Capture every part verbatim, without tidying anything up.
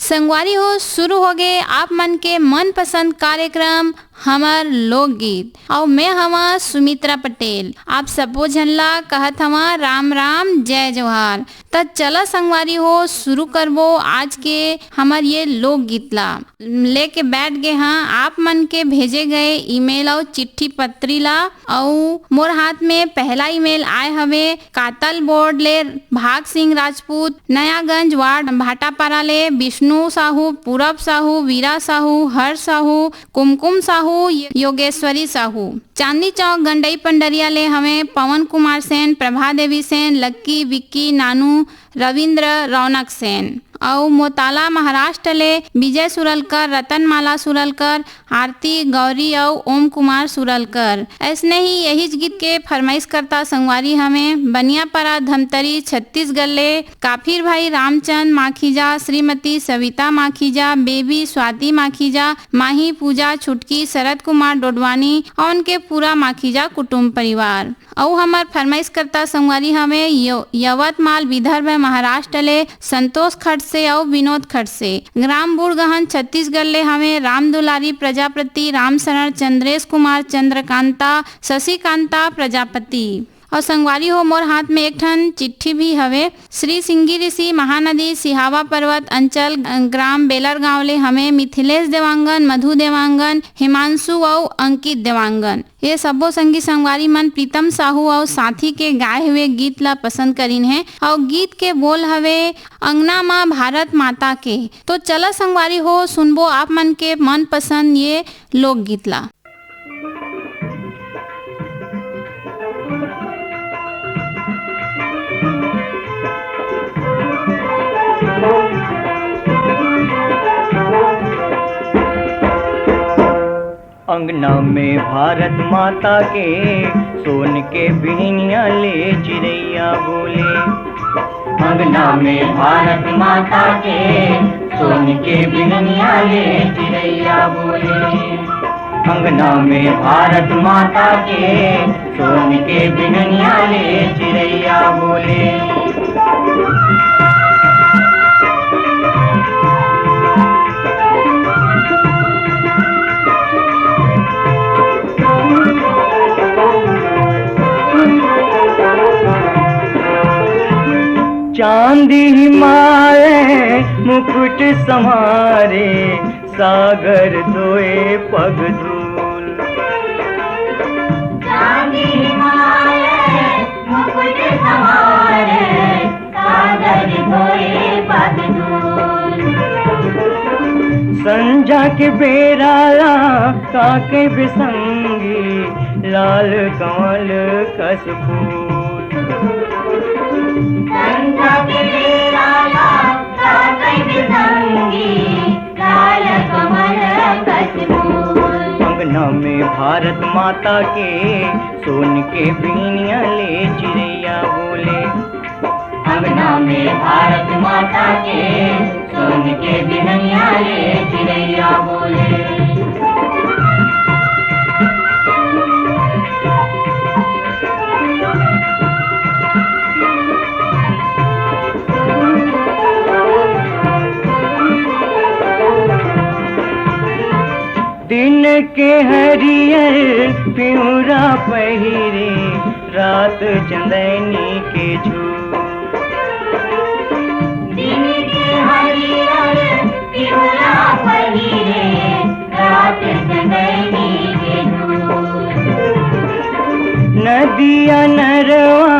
संगवारी हो, शुरू हो गे आप मन के मनपसंद कार्यक्रम हमर लोकगीत। अउ मैं हवा सुमित्रा पटेल, आप सबो झन ला कहत हवा राम राम, जय जोहार। त चला संगवारी हो, शुरू करबो आज के हमर ये लोकगीत ला। लेके बैठ गे हाँ आप मन के भेजे गए ईमेल अउ चिट्ठी पत्री ला। अउ मोर हाथ में पहला ईमेल आए हवे कातल बोर्ड ले भाग सिंह राजपूत, नयागंज वार्ड भाटापारा ले विष्णु साहू, पूरब साहू, वीरा साहू, हर्ष साहू, कुमकुम साहू, योगेश्वरी साहू। चांदनी चौक गंडई पंडरिया ले हवे पवन कुमार सेन, प्रभा देवी सेन, लक्की, विक्की, नानू, रविंद्र, रौनक सेन। अउ मोताला महाराष्ट्र ले विजय सुरलकर, रतनमाला सुरलकर, आरती, गौरी अउ ओम कुमार सुरलकर। अइसने ही यहीच गीत के फरमाइश करता संगवारी हवे बनियापारा धमतरी छत्तीसगढ़ ले काफिर भाई रामचंद माखीजा, श्रीमती सविता माखीजा, बेबी स्वाति माखीजा, माही पूजा छुटकी, शरद कुमार डोडवानी अउ उनके पूरा माखीजा कुटुंब परिवार। अउ हमर फरमाइश करता संगवारी हवे यो-, यवतमाल विदर्भ महाराष्ट्र ले संतोष खडसे अउ विनोद खडसे। ग्राम बूढ़गहन छत्तीसगढ़ ले हवे रामदुलारी प्रजापति, रामशरण, चंद्रेश कुमार, चंद्रकांता, शशिकांता प्रजापति। अउ संगवारी हो, मोर हाथ में एक ठन चिट्ठी भी हवे। श्री सिंगी ऋषि, महानदी, सिहावा पर्वत अंचल, ग्राम बेलर गांव ले हवे मिथिलेश देवांगन, मधु देवांगन, हिमांशु अउ अंकित देवांगन। ये सबो संगी संगवारी मन प्रीतम साहू अउ साथी के गाए हुए गीत ला पसंद करिन हे अउ गीत के बोल हवे अंगना मा भारत माता के। तो चला संगवारी हो, सुनबो आप मन के मनपसंद ये लोकगीत ला। अंगना में भारत माता के, सोन के बिहनिया ले चिरैया बोले। अंगना में भारत माता के, सोन के बिहनिया ले चिरैया बोले। अंगना में भारत माता के, सोन के बिहनिया ले चिरैया बोले। चांदी हिमालय मुकुट संवारे, सागर धोए पग धूल। चांदी हिमालय मुकुट संवारे, सागर धोए पग धूल। संझा के बेरा ला काके बिसंगी, लाल कमल कस फूल। संझा के बेरा ला काके बिसंगी, लाल कमल कस फूल। अंगना में भारत माता के, सोन के बिहनिया ले चिरैया बोले। अंगना में भारत माता के, सोन के बिहनिया ले चिरैया बोले। दिन के हरियर पिउरा पहिरे, रात चंदैनी के झूल। दिन के हरियर पिउरा पहिरे, रात चंदैनी के झूल। नदिया नरवा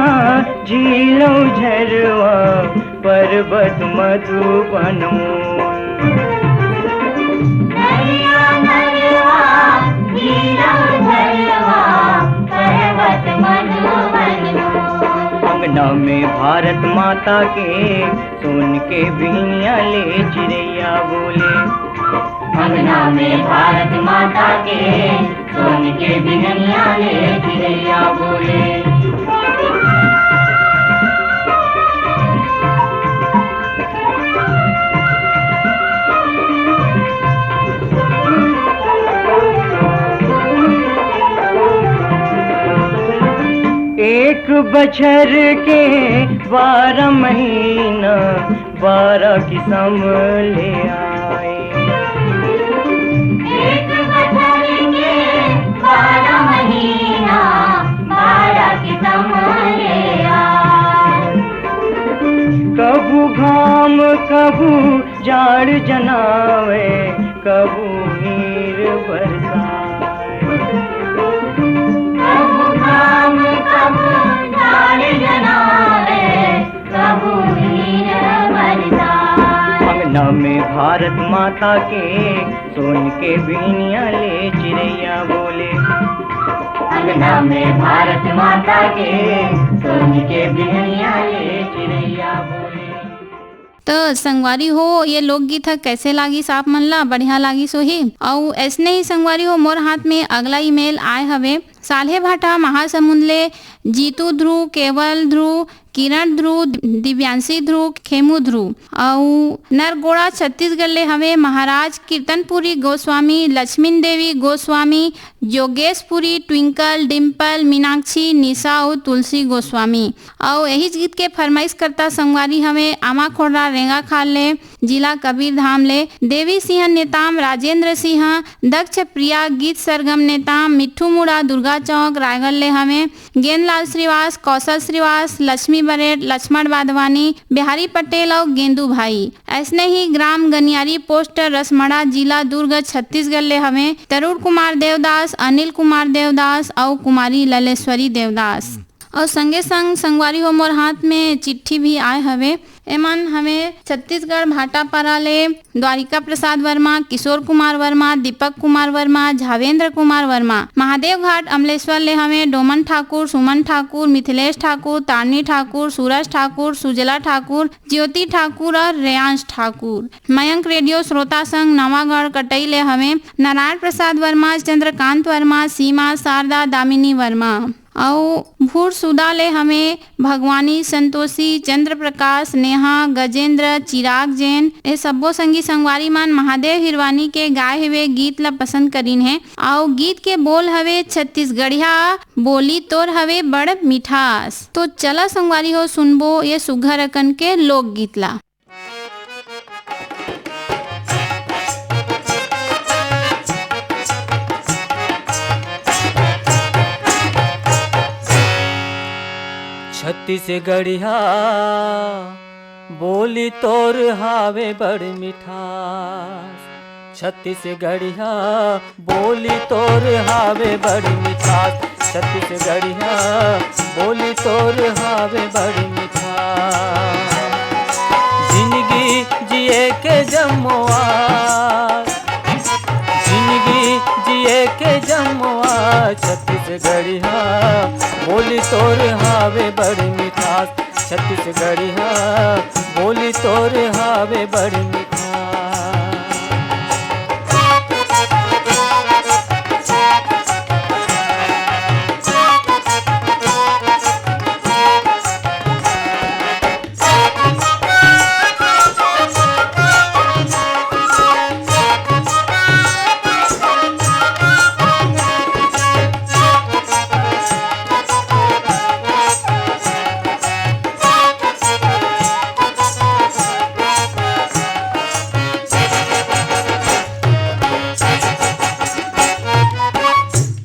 झीलो झरवा, पर्वत मधुबन मोल। नदिया नरवा झीलो झरवा, पर्वत मधुबन मोल। अंगना में भारत माता के, सोन के बिहनिया ले चिरैया बोले। अंगना में भारत माता के, सोन के बिहनिया ले चिरैया बोले। एक बछर के बारह महीना बारह किसम ले आए। एक बछर के बारह महीना, बारह किसम ले आए। कभू घाम, कभू जाड़ जनावे, कभू नीर बरसाए। कभू घाम, कभू जाड़ जनावे, कभू नीर बरसाए। अंगना में भारत माता के सोन के बिहनिया ले चिरैया बोले। अंगना में भारत माता के सोन के बिहनिया ले चिरैया बोले। तो संगवारी हो, ये लोकगीत ह कैसे लागिस आप मन ला? बढ़िया लागिस होही। अउ ऐसने ही संगवारी हो, मोर हाथ में अगला ईमेल आए हवे साल्हेभाटा महासमुंद ले जीतू ध्रुव, केवल ध्रुव, किरण ध्रुव, दिव्यांशी ध्रुव, खेमू ध्रुव। अउ नरगोड़ा छत्तीसगढ़ ले हवे महाराज कीर्तनपुरी गोस्वामी, लक्ष्मी देवी गोस्वामी, योगेशपुरी, ट्विंकल, डिम्पल, मीनाक्षी, निशा अउ तुलसी गोस्वामी। अउ यही गीत के फरमाइश करता संगवारी हवे आमा खोड़रा रेंगाखाल ले, जिला कबीरधाम ले देवी सिंह नेताम, राजेंद्र सिंह, दक्ष प्रिया, गीत सरगम नेताम, मिट्ठू मुड़ा, दुर्गा चौक, रायगढ़ ले हवे गेंदलाल श्रीवास, कौशल श्रीवास, लक्ष्मी बरेट, लक्ष्मण वाधवानी, बिहारी पटेल अउ गेंदू भाई। ऐसने ही ग्राम गनियारी पोस्ट रसमड़ा, जिला दुर्ग, छत्तीसगढ़ ले हवे तरुण कुमार देवदास, अनिल कुमार देवदास अउ कुमारी ललेश्वरी देवदास। अउ संगे संग संगवारी हो, मोर हाथ में चिट्ठी भी आए हवे। एमन हवे छत्तीसगढ़ भाटापारा ले द्वारिका प्रसाद वर्मा, किशोर कुमार वर्मा, दीपक कुमार वर्मा, झावेंद्र कुमार वर्मा। महादेव घाट अमलेश्वर ले हवे डोमन ठाकुर, सुमन ठाकुर, मिथिलेश ठाकुर, तारनी ठाकुर, सूरज ठाकुर, सुजला ठाकुर, ज्योति ठाकुर और रेयांश ठाकुर। मयंक रेडियो श्रोता संघ नवागढ़ कटई ले हवे नारायण प्रसाद वर्मा, चंद्रकांत वर्मा, सीमा, शारदा, दामिनी वर्मा। अउ भूरसुदा ले हवे भगवानी, संतोषी, चंद्र प्रकाश, नेहा, गजेंद्र, चिराग जैन। ए सब्बो संगी संगवारी मन महादेव हिरवानी के गाए हुए गीत ला पसंद करिन हे। अउ गीत के बोल हवे छत्तीसगढ़िया बोली तोर हवे बड़ मिठास। तो चला संगवारी हो, सुनबो ये सुघर अकन के लोकगीत ला। छत्तीसगढ़िया बोली तोर हावे बड़ मिठास। छत्तीसगढ़िया बोली तोर हावे बड़ी मिठास। छत्तीसगढ़िया बोली तोर हावे बड़ी मिठास। जिंदगी जिए के जम्मो आस, जिंदगी जिए के जम्मो आस। छत्तीसगढ़िया बोली तोर हावे बड़ी मिठास। छत्तीसगढ़िया बोली तोर हावे बड़ी मिठास।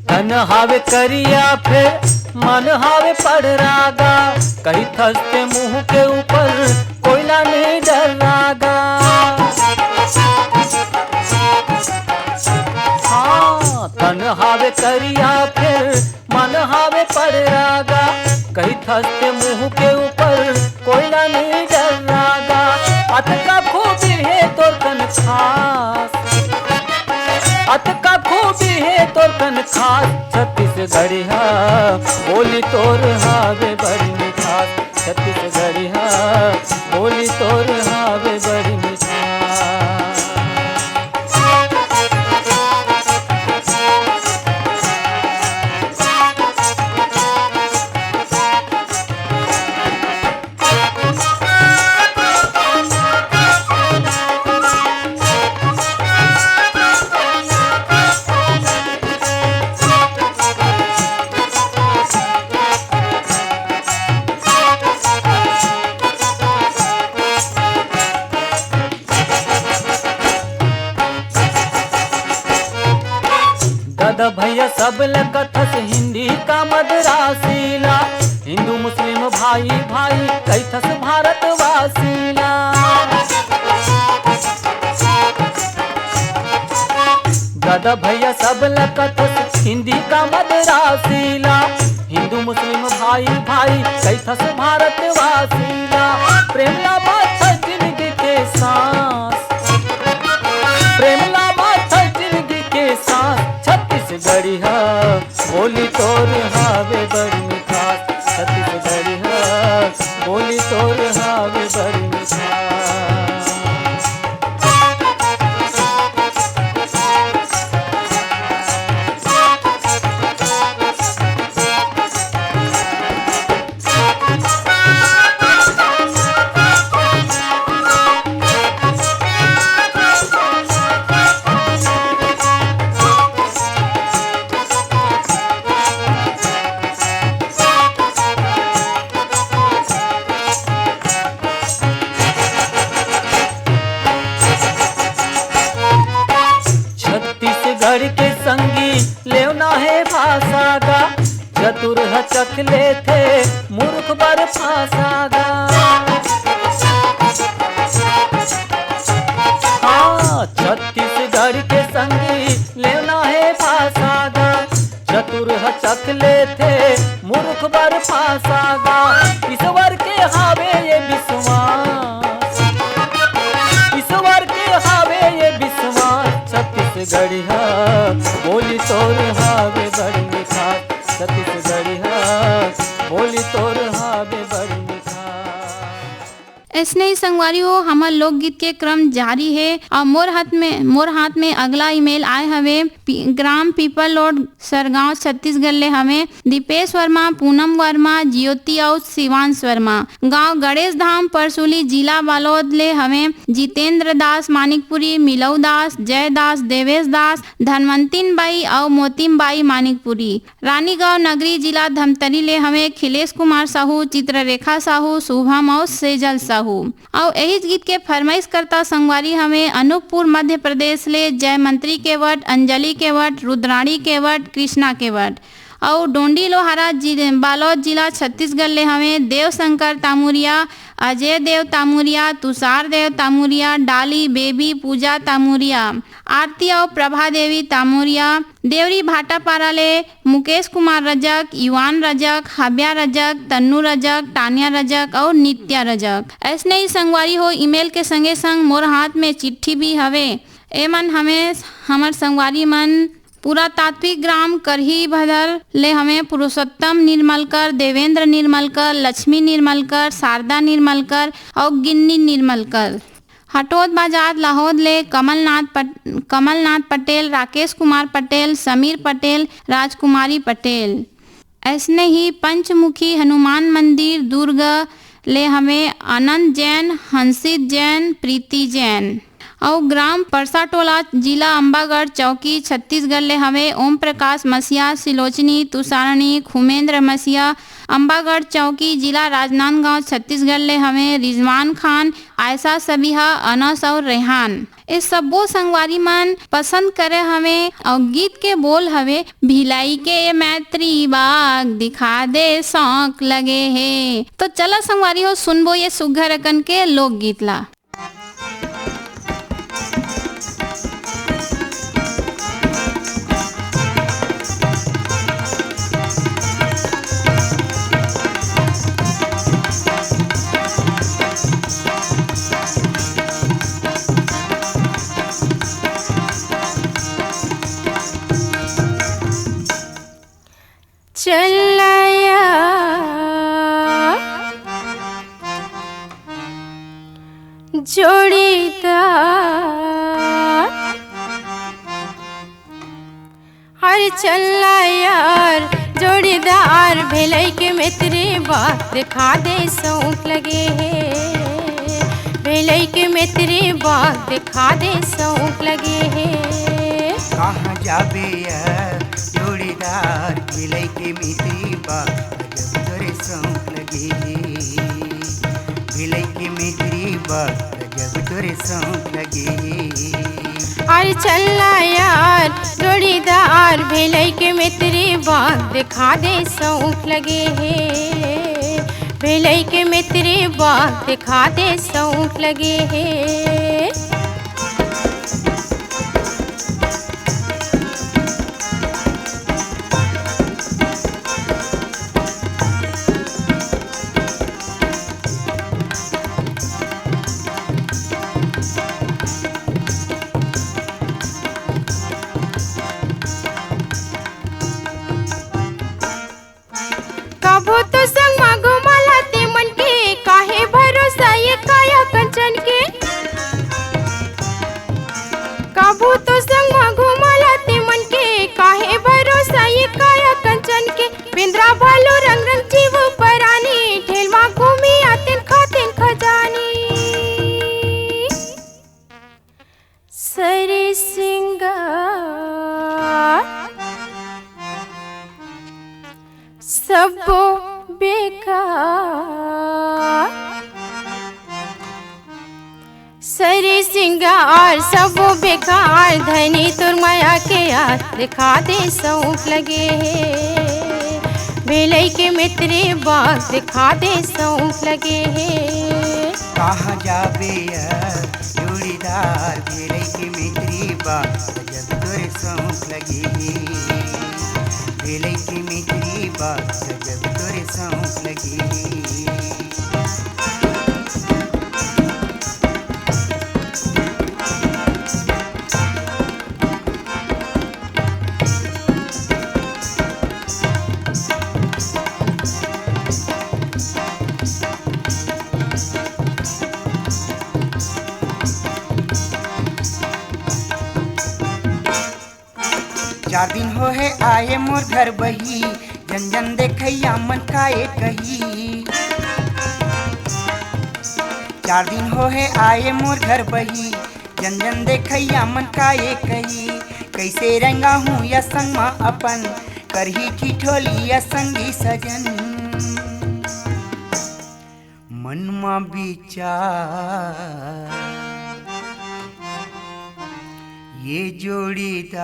तन हावे करिया फेर मन हावे पड़रागा, कहिथस ते मुंह के ऊपर कोयला नहीं डर्रागा। हाँ, तन हावे करिया फेर मन हावे पड़रागा, कहिथस ते मुंह के ऊपर कोयला नहीं डर्रागा। अतका खूबी हे तोर कन खास, अतका खूबी हे तोर कन खास। छत्तीसगढ़िया बोली तोर हावे बड़ी मिठास। छत्तीसगढ़िया बोली तोर हावे बड़ी मिठास। दादा भैया सब ल कथस हिंदी का मद्रासी ला, हिंदू मुस्लिम भाई भाई कैथस भारतवासी ला। दादा भैया सब ल कथस हिंदी का मद्रासी ला, हिंदू मुस्लिम भाई भाई कैथस भारतवासी ला। प्रेम ला बात जिंदगी के सांस, प्रेम ला बात जिंदगी के सांस। छत्तीसगढ़िया बोली तोर हावे बड़ मिठास, छत्तीसगढ़िया बोली तोर हावे बड़ मिठास। छत्तीसगढ़ के संगी लेवना हे भाषा गा, चतुर ह चख लेथे, मूर्ख बर फांसा गा। हाँ, छत्तीसगढ़ के संगी लेवना हे भाषा गा, चतुर ह चख लेथे, मूर्ख बर फांसा गा। ईश्वर के हावे ये विश्वास, ईश्वर के हावे ये विश्वास। छत्तीसगढ़िया बोली तोर हावे बड़ मिठास, छत्तीसगढ़िया बोली तोर हावे बड़ मिठास। अइसने ही संगवारी हो, हमर लोकगीत के क्रम जारी हे। अउ मोर हाथ में, मोर हाथ में अगला ईमेल आए हवे पी-, ग्राम पीपल रोड, सरगांव, छत्तीसगढ़ ले हवे दीपेश वर्मा, पूनम वर्मा, ज्योति अउ शिवांश वर्मा। गांव गणेश धाम, परसुली, जिला बालोद ले हवे जितेंद्र दास मानिकपुरी, मिलऊ दास, जय दास, देवेश दास, धनवंतिन बाई अउ मोतिम बाई मानिकपुरी। रानीगांव नगरी, जिला धमतरी ले हवे खिलेश कुमार साहू, चित्ररेखा साहू, शुभम अउ सेजल साहू। अउ एहिच गीत के फरमाइश करता संगवारी हवे अनूपपुर, मध्य प्रदेश ले जयमंत्री केवट, अंजलि केवट, रुद्राणी केवट, कृष्णा केवट। अउ डोंडी लोहारा जि-, बालोद जिला छत्तीसगढ़ ले हवे देवशंकर तामुरिया, अजय देव तामुरिया, तुषार देव तामुरिया, डाली बेबी, पूजा तामुरिया, आरती अउ प्रभा देवी तामुरिया। देवरी भाटापारा ले मुकेश कुमार रजक, युवान रजक, हाब्या रजक, तन्नू रजक, टानिया रजक अउ नित्या रजक। अइसने ही संगवारी हो, ईमेल के संगे संग मोर हाथ में चिट्ठी भी हवे। एमन हवे हमर संगवारी मन पुरातात्विक ग्राम करही भदर ले हवे पुरुषोत्तम निर्मलकर, देवेंद्र निर्मलकर, लक्ष्मी निर्मलकर, शारदा निर्मलकर अउ गिन्नी निर्मलकर। हटोद बाजार लाहौद ले कमलनाथ पट-, कमलनाथ पटेल, राकेश कुमार पटेल, समीर पटेल, राजकुमारी पटेल। अइसने ही पंचमुखी हनुमान मंदिर दुर्ग ले हवे आनंद जैन, हंसित जैन, प्रीति जैन। अउ ग्राम परसाटोला, जिला अम्बागढ़ चौकी, छत्तीसगढ़ ले हवे ओम प्रकाश मसीहा, सिलोचनी, तुषारणी, खुमेंद्र मसीहा। अम्बागढ़ चौकी, जिला राजनांदगांव, छत्तीसगढ़ ले हवे रिजवान खान, आयशा सबिहा, अनस अउ रेहान। ए सब्बो संगवारी मन पसंद करे हवे अउ गीत के बोल हवे, "भिलाई के मैत्री बाग दिखा दे शौक लगे हे।" तो चला संगवारी हो, सुनबो ये सुग्घर अकन के लोकगीत ला। चलया जोड़ीदार, अरे चलया यार जोड़ीदार, भेलई के मैत्री बाग दिखा दे शौक लगे हे, भेलई के मैत्री बाग दिखा दे शौक लगे हे। कहाँ जाबे यार जोड़ीदार, भेलई के मैत्री बाग गजब तोरे शौक लगे हे, भेलई के मैत्री बाग गजब तोरे शौक लगे हे। चलना यार जोड़ीदार, भेलई के मितरी बाग दिखा दे सौंफ लगे हे। भेलई के मितरी बाग दिखा दे सौंफ लगे हे। कभू तो संग म घुमाला ते मन के, काहे भरोसा ये काया कंचन के। कभू तो संग म घुमाला ते मन के, काहे भरोसा ये काया कंचन के। बेंदरा भालू रंग रंग जीव परानी, ठेल म घूमी आतेन खातेन खजानी। सरी सिंगार सब्बो बेकार, सरी सिंगार सब्बो बेकार, धनी तोर मया के यार दिखा दे सौंफ लगे हे। भेलई के मितरी बाग दिखा दे सौंफ लगे हे। कहाँ जाबे यार जोड़ीदार, भेलई के मितरी बाग गजब तोरे सौंफ लगे हे। भेलई के मितरी बाग गजब तोरे सौंफ लगे हे। चार दिन हो हे आए मोर घर बही, जन जन देखैया मन काए कही। चार दिन हो हे आए मोर घर बही, जन जन देखैया मन काए कही। कैसे रंगा हूँ या संग मा अपन, करही ठिठोली या संगी सजन। मन मा विचार ये जोड़ीदार,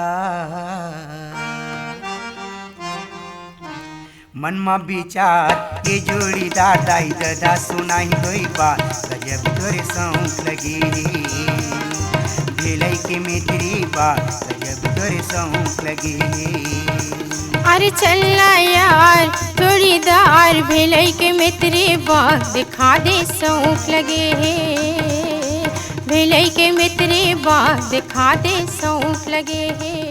मन मा विचार ये जोड़ीदार, दाई ददा सुनाई दोई बात, गजब तोरे सौंफ लगे रे। भेलई के मितरी बात, गजब तोरे सौंफ लगे रे। अरे चलना यार जोड़ीदार, भेलई के मितरी बात दिखा दे सौंफ लगे हे। भेलई के मितरी बात दिखा दे सौंफ लगे हे।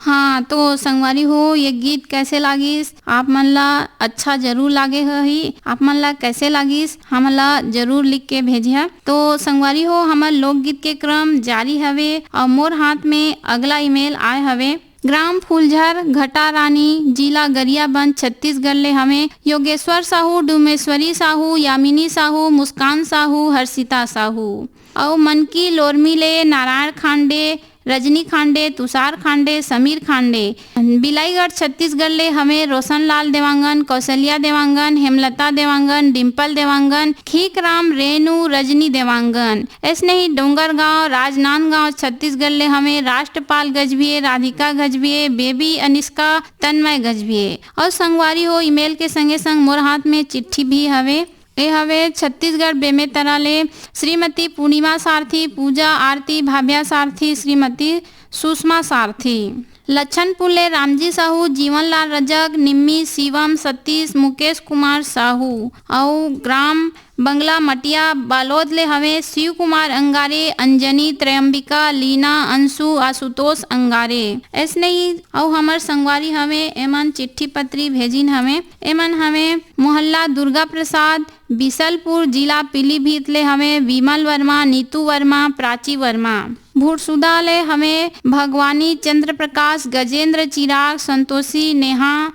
हाँ, तो संगवारी हो, ये गीत कैसे लागिस? आप मन ला अच्छा जरूर लागे होही। आप मन ला कैसे लागिस, हमन ला जरूर लिख के भेजिहा। तो संगवारी हो, हमर लोकगीत के क्रम जारी हवे और मोर हाथ में अगला ईमेल आए हवे। ग्राम फूलझर, घटारानी, जिला गरियाबंद, छत्तीसगढ़ ले हवे योगेश्वर साहू, डूमेश्वरी साहू, यामिनी साहू, मुस्कान साहू, हर्षिता साहू। अउ मनकी लोरमी ले नारायण खांडे, रजनी खांडे, तुषार खांडे, समीर खांडे। बिलाईगढ़ छत्तीसगढ़ ले हवे रोशनलाल देवांगन, कौशल्या देवांगन, हेमलता देवांगन, डिम्पल देवांगन, खीकराम, रेनू, रजनी देवांगन। ऐसने ही डोंगरगांव, राजनांदगांव छत्तीसगढ़ ले हवे राष्ट्रपाल गजभिये, राधिका गजभिये, बेबी अनिष्का, तन्मय गजभिये। और संगवारी हो, ईमेल के संगे संग मोर हाथ में चिट्ठी भी हवे। ए हवे छत्तीसगढ़ बेमेतरा ले श्रीमती पूर्णिमा सारथी, पूजा आरती, भाभ्या सारथी, श्रीमती सुषमा सारथी। लच्छनपुर ले रामजी साहू, जीवनलाल रजक, निम्मी, शिवम, सतीश, मुकेश कुमार साहू। अउ ग्राम बंगला मटिया बालोद ले हवे शिव कुमार अंगारे, अंजनी, त्रयंबिका, लीना, अंशु, आशुतोष अंगारे। ऐसने ही अउ हमर संगवारी हवे, एमन चिट्ठी पत्री भेजिन हवे। एमन हवे मोहल्ला दुर्गा प्रसाद, बिसलपुर, जिला पीलीभीत ले हवे विमल वर्मा, नीतू वर्मा, प्राची वर्मा। भुरसुदा ले हवे भगवानी, चंद्र प्रकाश, गजेंद्र, चिराग, संतोषी, नेहा,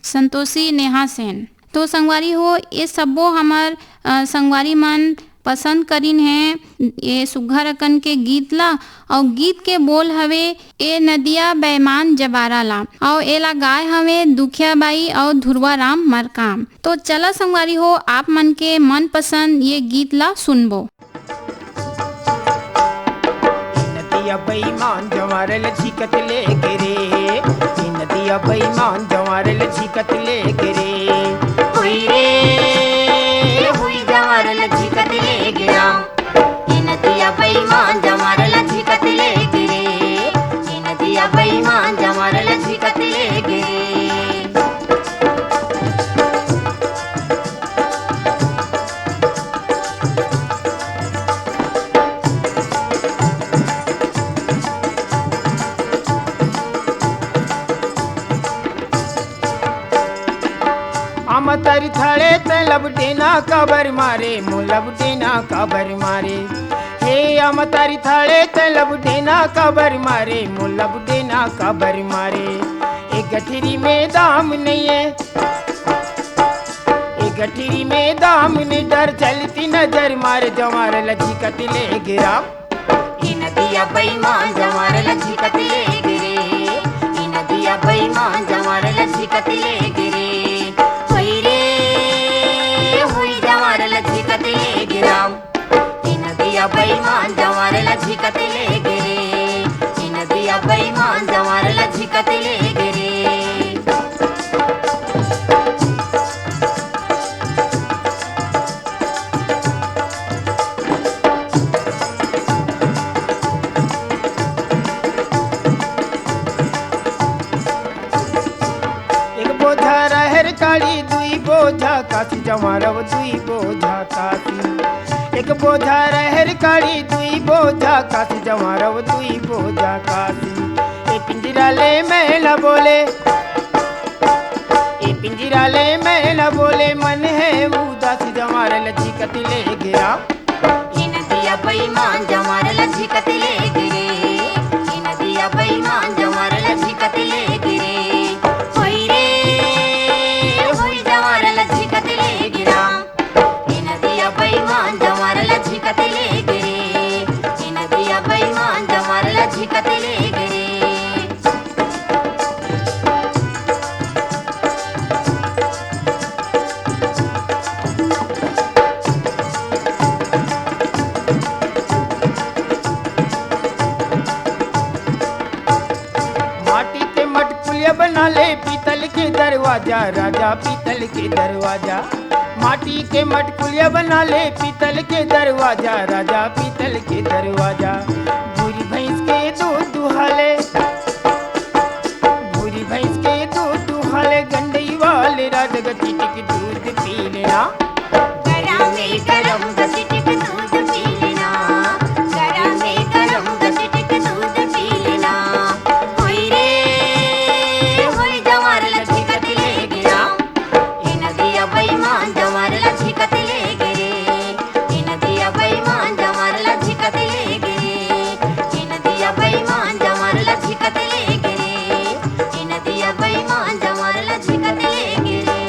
संतोषी, नेहा सेन। तो संगवारी हो, ये सब्बो हमर, अ, संगवारी मन पसंद करिन हे ये सुग्घर अकन के गीत ला। अउ गीत के बोल हवे, ए नदिया बेईमान जबारा ला, अउ एला गाय हवे दुखिया बाई अउ ध्रुवा राम मरकाम। तो चला संगवारी हो, आप मन के मनपसंद ये गीत ला सुनबो। बेईमान जवार ल झिकत ले गे रे, ए नदिया बेईमान जवार ल झिकत ले गे रे। हुई रे, हुई जवार ल झिकत ले गे राम। ए नदिया बेईमान जवार ल झिकत ले गे रे, ए नदिया बेईमान जवार ल झिकत ले गे रे। अमतरी थड़े ते लबडेना काबर मारे, मो लबडेना काबर मारे। हे अमतरी थड़े ते लबडेना काबर मारे, मो लबडेना काबर मारे। ए गठरी में दाम नहीं है, ए गठरी में दाम नहीं, डर चलती नजर मारे, जवार ल झिकत ले गे राम। ए नदिया बेईमान जवार ल झिकत ले गे रे, ए नदिया बेईमान जवार ल झिकत ले गे रे। होई रे, होई जवार ल झिकत ले गे राम। ए नदिया बेईमान जवार ल झिकत ले गे रे, ए नदिया बेईमान जवार ल झिकत ले गे रे। एक बोझा राहेर काड़ी, दुई बोझा कासी जवारव, दुई बोझा कासी। एक बोझा राहेर काड़ी, दुई बोझा कासी जवारव, दुई बोझा कासी। ए पिंजरा ले मैना बोले, ए पिंजरा ले मैना बोले, मन है उदास जवार ल झिकत ले गे राम। ए नदिया बेईमान जवार ल झिकत ले गे रे, ए नदिया बेईमान जवार ल झिकत ले गे रे। होई रे, होई जवार ल झिकत ले गे राम। ए नदिया बेईमान जवार ल झिकत ले गे रे, ए नदिया बेईमान जवार ल झिकत ले गे रे। माटी के मटकुलिया बना ले, पीतल के दरवाजा, राजा पीतल के दरवाजा। माटी के मटकुलिया बना ले, पीतल के दरवाजा, राजा पीतल के दरवाजा। भूरी भैंस के दूध दुहाले, भूरी भैंस के दूध दुहाले, गंडई वाले राजा ग चिटिक दूध पी लेना। गरम में गरम ग चिटिक दूध पी लेना, गरम में गरम ग चिटिक दूध पी लेना। होई रे, होई जवार ल झिकत ले गे राम। ए नदिया बेईमान जवार ल झिकत ले गे रे। ए नदिया बेईमान जवार ल झिकत ले गे रे। ए नदिया बेईमान जवार ल झिकत ले गे रे। ए नदिया बेईमान जवार ल झिकत ले गे रे।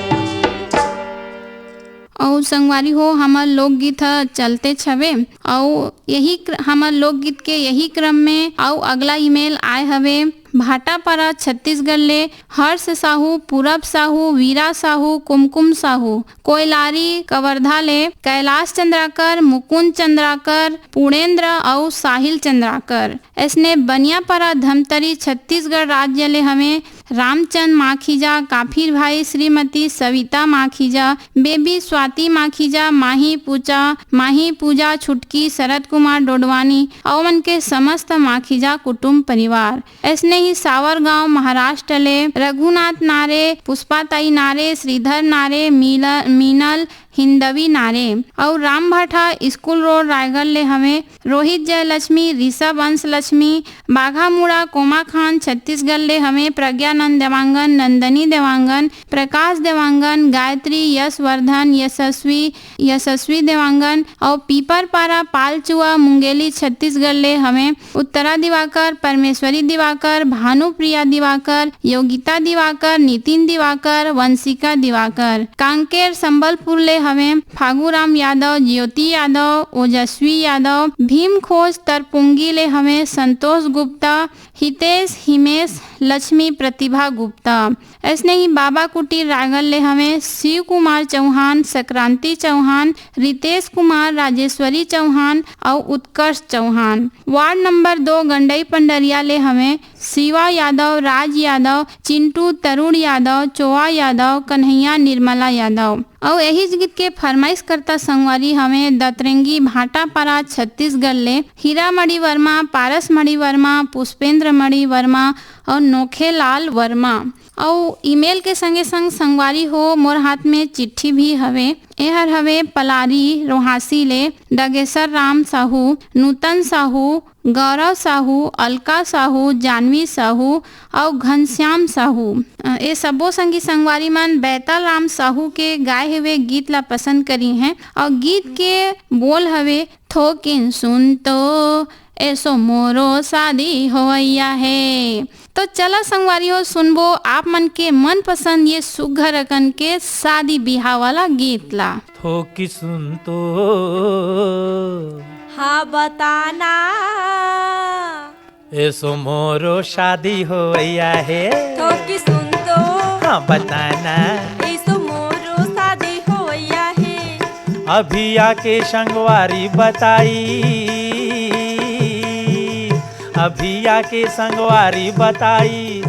अउ संगवारी हो, हमर लोकगीत ह चलतेच हवे। अउ यही क्र-, हमर लोकगीत के यही क्रम में अउ अगला ईमेल आए हवे भाटापारा छत्तीसगढ़ ले हर्ष साहू, पूरब साहू, वीरा साहू, कुमकुम साहू, कोयलारी कवर्धा ले कैलाश चंद्राकर, मुकुंद चंद्राकर, पूर्णेंद्र अउ साहिल चंद्राकर। ऐसने बनियापारा धमतरी छत्तीसगढ़ राज्य ले हवे रामचंद माखीजा, काफिर भाई, श्रीमती सविता माखीजा, बेबी स्वाति माखीजा, माही पूजा, माही पूजा छुटकी, शरद कुमार डोडवानी अउ मन के समस्त माखीजा कुटुंब परिवार। ऐसने ही सावरगांव महाराष्ट्र ले रघुनाथ नारे, पुष्पाताई नारे, श्रीधर नारे, मीला-, मीनल हिंदवी नारे अउ रामभाठा स्कूल रोड रायगढ़ ले हवे रोहित जयलक्ष्मी, ऋषभ अंश लक्ष्मी, बाघामुड़ा कोमाखान छत्तीसगढ़ ले हवे प्रज्ञानंद देवांगन, नंदनी देवांगन, प्रकाश देवांगन, गायत्री, यशवर्धन, यशस्वी, यशस्वी देवांगन अउ पीपरपारा पालचुआ मुंगेली छत्तीसगढ़ ले हवे उत्तरा दिवाकर, परमेश्वरी दिवाकर, भानुप्रिया दिवाकर, योगिता दिवाकर, नितिन दिवाकर, वंशिका दिवाकर। कांकेर संबलपुर ले हवे फागुराम यादव, ज्योति यादव, ओजस्वी यादव। भीमखोज तरपुंगी ले हवे संतोष गुप्ता, हितेश, हिमेश, लक्ष्मी प्रतिभा गुप्ता। अइसने ही बाबा कुटीर रायगढ़ ले हवे शिव कुमार चौहान, संक्रांति चौहान, रितेश कुमार, राजेश्वरी चौहान अउ उत्कर्ष चौहान। वार्ड नंबर दो गंडई पंडरिया ले हवे शिवा यादव, राज यादव, चिंटू, तरुण यादव, चोआ यादव, कन्हैया, निर्मला यादव। अउ एहीच गीत के फरमाइश करता संगवारी हवे दतरेंगी भाटापारा छत्तीसगढ़ ले हीरा मणि वर्मा, पारस मणि वर्मा, पुष्पेंद्र मणि वर्मा अउ नोखेलाल वर्मा। अउ ईमेल के संगे संग संगवारी हो, मोर हाथ में चिट्ठी भी हवे। एहर हवे पलारी रोहासी ले डगेसर राम साहू, नूतन साहू, गौरव साहू, अलका साहू, जानवी साहू अउ घनश्याम साहू। अ, ए सबो संगी संगवारी मन बैताल राम साहू के गाए हुए गीत ला पसंद करी हैं अउ गीत के बोल हवे, थोकिन सुन तो, एसो मोरो शादी होवैया हे। तो चला संगवारी हो, सुनबो आप मन के मनपसंद ये सुघर अकन के शादी बिहाव वाला गीत ला। थोकिन सुन तो। हाँ, बताना। एसो मोरो शादी होवैया हे। थोकिन सुन तो। हाँ, बताना। एसो मोरो शादी होवैया हे। अभी आके संगवारी बताई, अभी आके संगवारी बताई,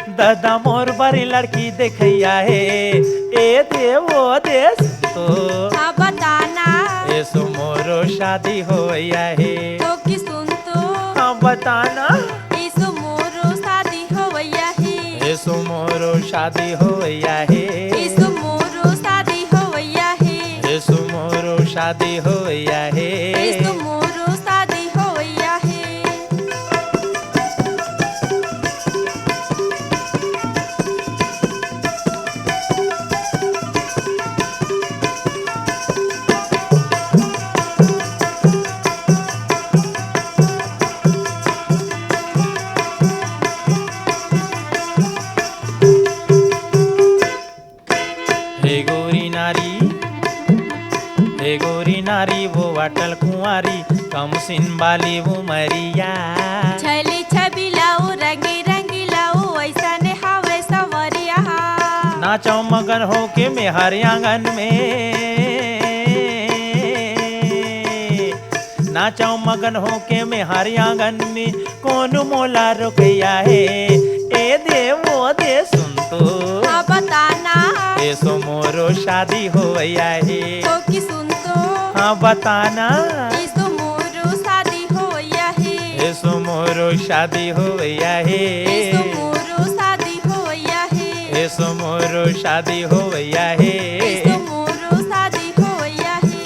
दादा मोर बरी लड़की देखैया हे। ए दे ओ दे सुन तो। हाँ, बताना। एसो मोरो शादी होवैया हे। थोकिन सुन तो। हाँ, बताना। एसो मोरो शादी होवैया हे। एसो मोरो शादी होवैया हे। एसो मोरो शादी होवैया हे। एसो मोरो शादी होवैया हे। एसो मोरो शादी होवैया हे। हे गोरी नारी, हे गोरी नारी, वो अटल कुंवारी, कम सिन वाली उमरिया। छली छबिला ओ रंगी रंगीला ओ, ऐसने हावे सवरिया। नाचो मगन होके मेहर आंगन में, नाचो मगन होके मेहर आंगन में, कोन मोला रोकैया हे। ए दे ओ दे सुन तो। हाँ, बताना। एसो मोरो शादी होवैया हे। थोकिन सुन तो। हाँ, बताना। एसो मोरो शादी होवैया हे। एसो मोरो शादी होवैया हे। एसो मोरो शादी होवैया हे। एसो मोरो शादी होवैया हे। एसो मोरो शादी होवैया हे।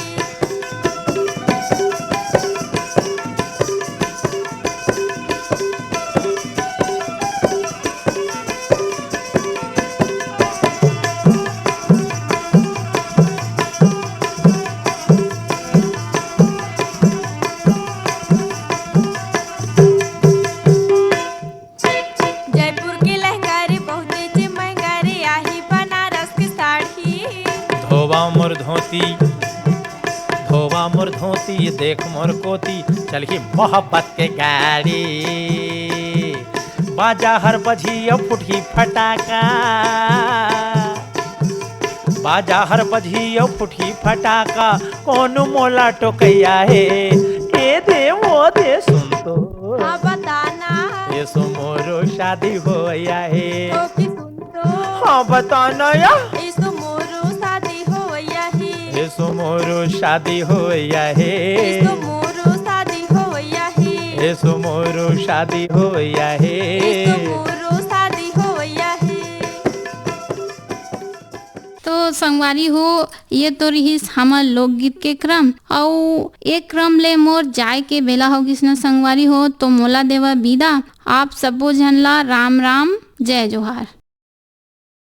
जयपुर के लहंगा रे बहुते जे महंगा रे, आही बनारस के साड़ी। धोवा मोर धोती, धोवा मोर धोती, देख मोर कोती, चलही मोहब्बत के गाड़ी। बाजा हर बजी अउ फुटही फटाका, बाजा हर बजी अउ फुटही फटाका, कोन मोला टोकैया हे। ए दे ओ दे सुन तो। हाँ, बताना। एसो मोरो शादी होवैया हे। थोकिन सुन तो। हाँ, बताना या। एसो मोरो शादी होवैया हे। एसो मोरो शादी होवैया हे। एसो मोरो शादी होवैया हे। एसो मोरो शादी होवैया हे। एसो मोरो शादी होवैया हे। तो संगवारी हो, ये तो रिहिस हमर लोकगीत के क्रम, अउ ए क्रम ले मोर जाय के बेला हो गिस न संगवारी हो, तो मोला देवा बिदा। आप सबो झन ला राम राम, जय जोहार।